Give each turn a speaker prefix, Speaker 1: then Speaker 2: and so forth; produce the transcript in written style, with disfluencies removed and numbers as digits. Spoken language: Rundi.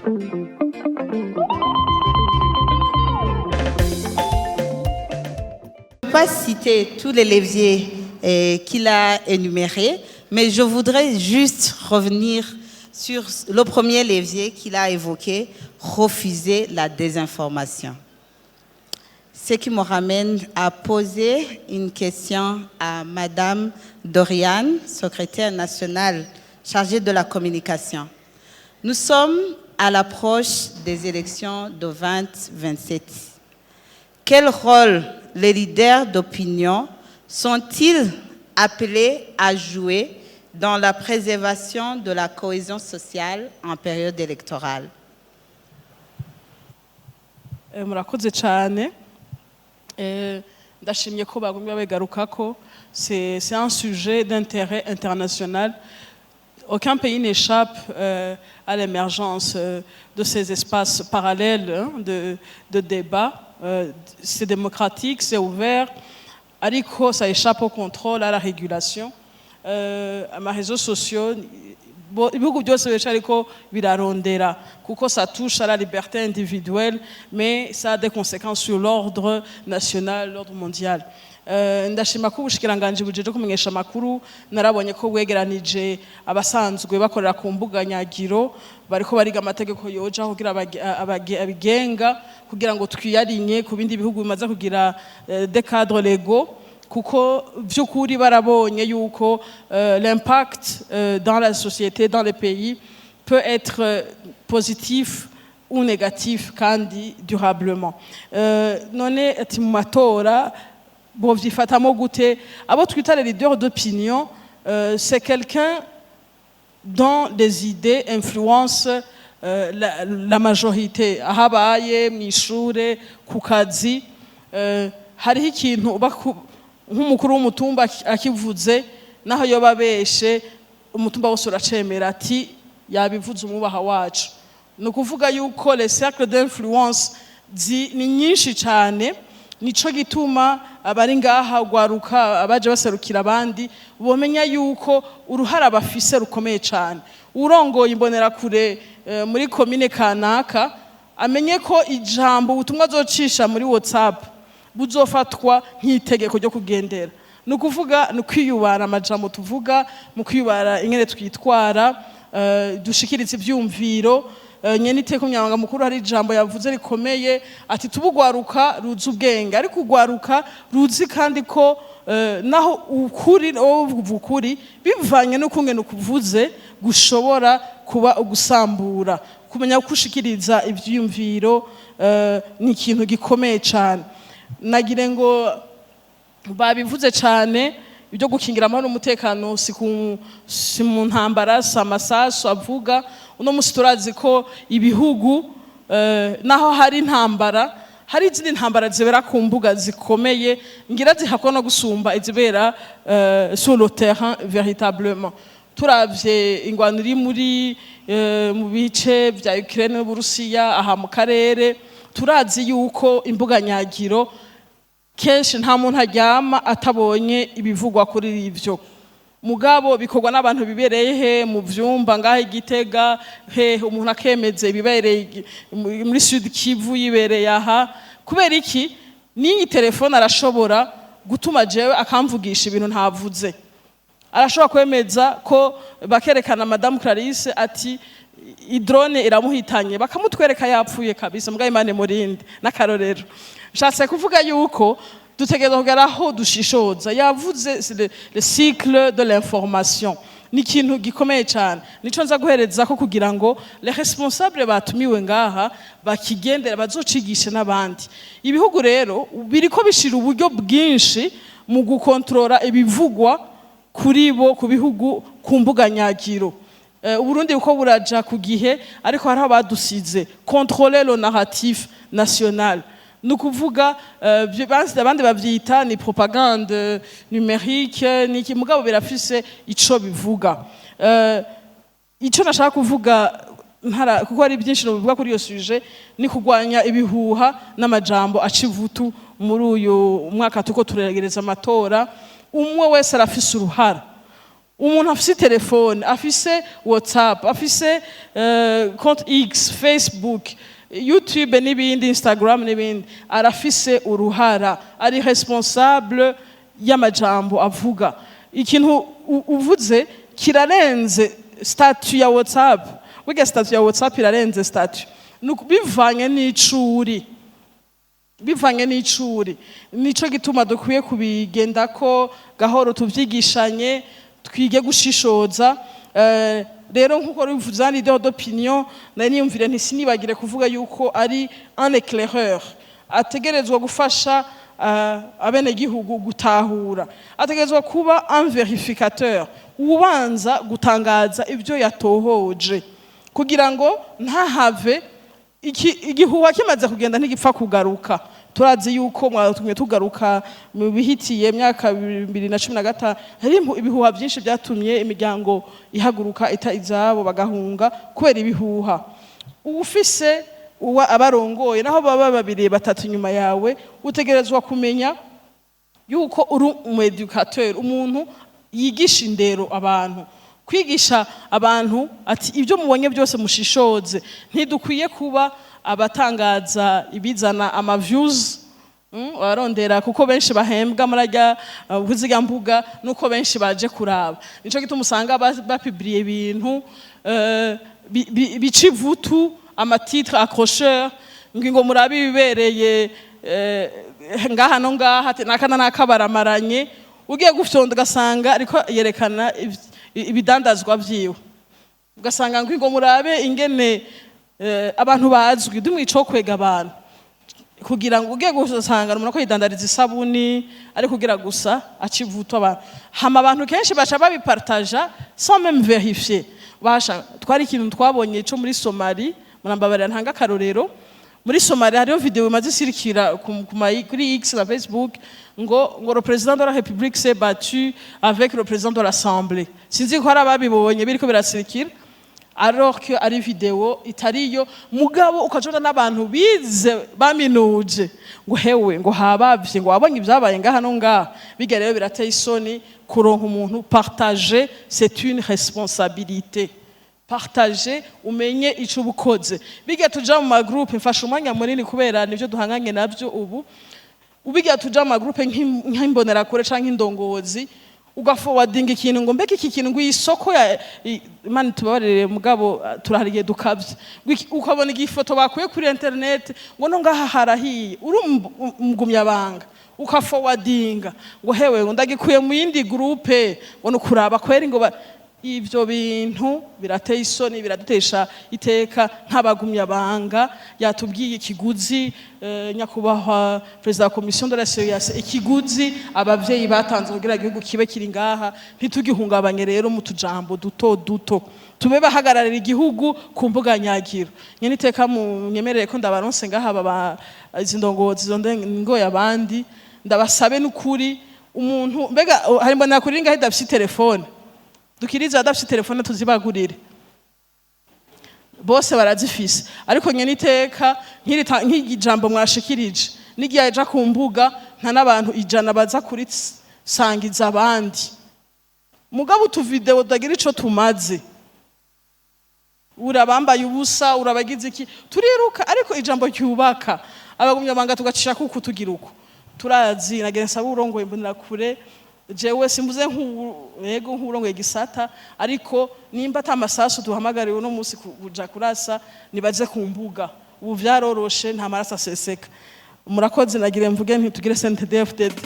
Speaker 1: Ne pas citer tous les leviers qu'il a énumérés, mais je voudrais juste revenir sur le premier levier qu'il a évoqué, refuser la désinformation. Ce qui me ramène à poser une question à Madame Doriane, secrétaire nationale chargée de la communication. Nous sommes à l'approche des élections de 2027. Quel rôle les leaders d'opinion sont-ils appelés à jouer dans la préservation de la cohésion sociale en période électorale?
Speaker 2: Murakoze cyane. Ndashimye ko bagumye babigarukako. C'est un sujet d'intérêt international. Aucun pays n'échappe à l'émergence de ces espaces parallèles, hein, de débat. C'est démocratique, c'est ouvert, ariko ça échappe au contrôle, à la régulation. Ama réseaux sociaux, ibihugu byose bica ariko birarondera kuko ça touche à la liberté individuelle, mais ça a des conséquences sur l'ordre national, l'ordre mondial. Ndashima ko ubushikiranganji bujeje kumenyesha amakuru, narabonye ko bwegeranije abasanzwe bakorera ku mbuga nyagiro, bariko bariga amategeko yoja kugira abigenga, kugira ngo twiyarinye ku bindi bihugu bimaze kugira des cadres légaux, kuko by'ukuri barabonye yuko l'impact dans la société, dans les pays, peut être positif ou négatif kandi durablement. None ati mu matora bovyifatamo gute? Abo twita les leaders d'opinion, c'est quelqu'un dont les idées influencent la majorité, aho abaye, mw'ishure, ku kazi. Hariho ikintu uba nk'umukuru w'umutumba akivuze, naho yoba abeshe, umutumba wose uracemera ati yabivuze umwubaha wacu. Ni ukuvuga yuko les cercles d'influence ni nyinshi cyane. Nico gituma abari ngaha, gwaruka, abaje baserukira abandi, bomenya yuko uruhara bafise rukomeye cyane. Urongoye imbonerakure muri komine kanaka amenye ko ijambo, ubutumwa azocisha muri WhatsApp buzofatwa nk'itegeko ryo kugendera. Ni ukuvuga ni ukwiyubara amajambo tuvuga, mu kwiyubara ingene twitwara, dushikiriza ivyumviro. Nyene iteka umunyamabanga mukuru hari ijambo yavuze rikomeye, ati tubugwaruka ruzi ubwenge, ariko ugwaruka ruzi kandi ko naho ukuri, wowe uvuga ukuri, bivanye n'ukungene ukuvuze gushobora kuba ugusambura. Kumenya kushikiriza ivyiyumviro ni ikintu gikomeye cyane. Nagire ngo babivuze cyane, ibyo gukingira amahoro n'umutekano si mu ntambara, si amasasu avuga. Uno munsi turazi ko ibihugu, naho hari intambara, hari izindi ntambara zibera ku mbuga zikomeye, ngira zihakwa no gusumba izibera sur le terrain véritablement. Turavye ingwano iri muri mu bice vya Ukraine n'Uburusiya, aha mu karere, turazi yuko imbuga nyagiro kenshi nta muntu aryama atabonye ibivugwa kuri ivyo. Mugabo bikorwa n'abantu bibereye he? Mu vyumba ngaho igitega he, umuntu akemeza ibibereye muri Sud Kivu yibereye aha. Kubera iki? N'iyi telefone arashobora gutuma jewe akamvugisha ibintu ntavuze. Arashobora kwemeza ko bakerekana Madamu Clarisse ati i drone iramuhitanye, bakamutwereka yapfuye kabisa. Mbwa Imana imurinde n'akarorero. Nshatse kuvuga yuko dutegerezwa kugera aho dushishoza. Yavuze c'est le cycle de l'information, ni ikintu gikomeye cyane. Nico nza guhereza ko kugira ngo les responsables batumiwe ngaha bakigendera, bazocigishe n'abandi. Ibihugu rero biriko bishira uburyo bwinshi mu gukontorora ibivugwa kuri bo, ku bihugu, ku mbuga nyagiro. Uburundi uko buraja ku gihe, ariko hariho abadusize. Contrôler le narratif national, ni ukuvuga abandi bavyita ni propagande numérique, niki, mugabo birafise ico bivuga. Ico nashaka kuvuga ntara, kuko hari byinshi bivuga kuri iyo sujet, ni kurwanya ibihuha n'amajambo aca ivutu. Muri uyu mwaka tuko turegereza amatora, umwe wese arafise uruhara. Umuntu afise telefone, afise WhatsApp, afise compte X, Facebook, YouTube n'ibindi, Instagram n'ibindi, arafise uruhara, ari responsable y'amajambo avuga. Ikintu uvuze kirarenze statut ya WhatsApp. Burya statut ya WhatsApp irarenze statut. Bivanye n'icuri, bivanye n'icuri. Nico gituma dukwiye kubigendako gahoro, tuvyigishanye, twige gushishoza. Rero nkuko bivuze, leader d'opinion, nari niyumvire nti sinibagire kuvuga yuko ari un éclaireur, ategerezwa gufasha abenegihugu gutahura, ategerezwa kuba un vérificateur, ubanza gutangaza ibyo yatohoje kugira ngo ntahave igihuha kimaze kugenda ntigipfa kugaruka. Turazi yuko mwatumye tugaruka mu bihitiye myaka 2015, hari ibihuha byinshi byatumye imiryango ihaguruka ita izabo bagahunga kubera ibihuha. Ufise uwa abarongoye, naho baba babiri, batatu inyuma yawe, utegerezwa kumenya yuko uri umu éducateur, umuntu yigisha indero abantu, kwigisha abantu ati ibyo mubonye byose mushishoze. Ntidukwiye kuba abatangaza ibizana ama views, barondera kuko benshi bahembwa muri arya buziga mbuga, nuko benshi baje kuraba. Nico gituma usanga bapubliye ibintu bica ivutu, ama titres accrocheurs, ngo murabe ibibereye ngaha no ngaha, ati naka na naka baramaranye. Ugiye gufyonda ugasanga ariko yerekana ibidandazwa vyiwe, ugasanga ngo murabe ingene abantu bazwi dumwico kwega abantu, kugira ngo ugiye gusanga umuntu ko yidandariza isabuni, ari kugira gusa acivuto abantu. Hama abantu kenshi baca babipartaja sans même vérifier. Basha twari ikintu twabonye cyo muri Somali, murambabarira ntanga akarorero. Muri Somalia hariho vidéo imaze isirikira kuri X na Facebook ngo le président de la République s'est battu avec le président de l'Assemblée. Sinzi ko hari ababibonye biriko birasirikira, alors que ari vidéo itariyo. Mugabo ukajona n'abantu bize, baminuje, ngo hewe, ngo habavye, ngo wabonye ibyabaye ngaha no ngaha. Biga rero birateye isoni kuronka umuntu. Partager, c'est une responsabilité. Partager, umenye ico ubukoze. Biga tuja mu ma groupes, mfasha umwanya munini kubera nivyo duhanganye navyo ubu. Ubiga tuja mu ma groupes nk'imbonerakure canke indongozi, ugaforwardinga ikintu ngo mbega iki kintu, ngo iyi soko ya Imana tubabarire, mugabo turahariye dukavye. Ngo ukabona igifoto bakuye kuri internet, ngo no ngaha harahiye, uri umugumyabanga, ukaforwardinga ngo hewe, ngo ndagikuye mu yindi groupe, ngo nukuraba kweri ngo ivyo bintu birateye isoni, biradutesha iteka nk'abagumyabanga. Yatubwiye ikiguzi, nyakubahwa perezida wa commission de la CEAC, ikiguzi abavyeyi batanze kugira igihugu kibe kiri ngaha. Ntitugihungabanye rero mu tujambo duto duto, tube bahagararira igihugu ku mbuga nyagiro. Nyene iteka munyemerere ko ndabaronse ngaha baba izi ndongozi, izo ngoye abandi, ndabasabe n'ukuri. Umuntu mbega hari mbona kuri ngaho idafise telefone, dukiriza adafise telefone tuzibagurire, bose barazifise. Ariko nyene iteka nk'iri jambo mwashikirije n'igihe aja ku mbuga, nta n'abantu 100 baza kurisangiza abandi. Mugabo utuvidéo tutagira ico tumaze, urabambaye ubusa, urabagize iki, turiruka. Ariko ijambo ryubaka, abagumyabanga tugacisha kuko tugira uko turazi. Nagira nsaba urongoye imbonerakure, jewe simvuze yego nk'urongoye gisata, ariko nimba ata masasu duhamagariwe uno munsi kuja kurasa, nibaze ku mbuga. Ubu vyaroroshe, nta maraso aseseka. Murakoze. Nagire mvuge ntitugire CNDD-FDD.